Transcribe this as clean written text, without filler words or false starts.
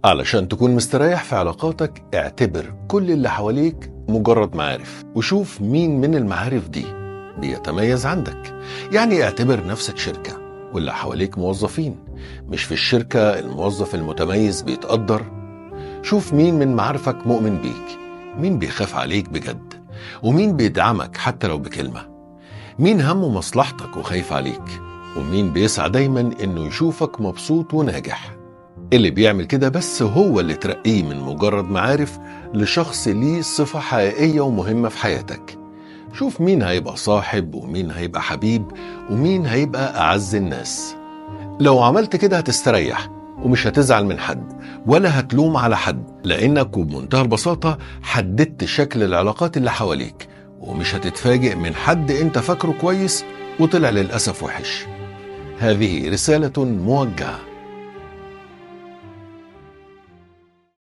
علشان تكون مستريح في علاقاتك، اعتبر كل اللي حواليك مجرد معارف، وشوف مين من المعارف دي بيتميز عندك. يعني اعتبر نفسك شركة واللي حواليك موظفين، مش في الشركة الموظف المتميز بيتقدر. شوف مين من معارفك مؤمن بيك، مين بيخاف عليك بجد، ومين بيدعمك حتى لو بكلمة، مين همه مصلحتك وخايف عليك، ومين بيسعى دايما انه يشوفك مبسوط وناجح. اللي بيعمل كده بس هو اللي ترقيه من مجرد معارف لشخص ليه صفة حقيقية ومهمة في حياتك. شوف مين هيبقى صاحب، ومين هيبقى حبيب، ومين هيبقى أعز الناس. لو عملت كده هتستريح ومش هتزعل من حد ولا هتلوم على حد، لأنك وبمنتهى البساطة حددت شكل العلاقات اللي حواليك، ومش هتتفاجئ من حد انت فاكره كويس وطلع للأسف وحش. هذه رسالة موجهة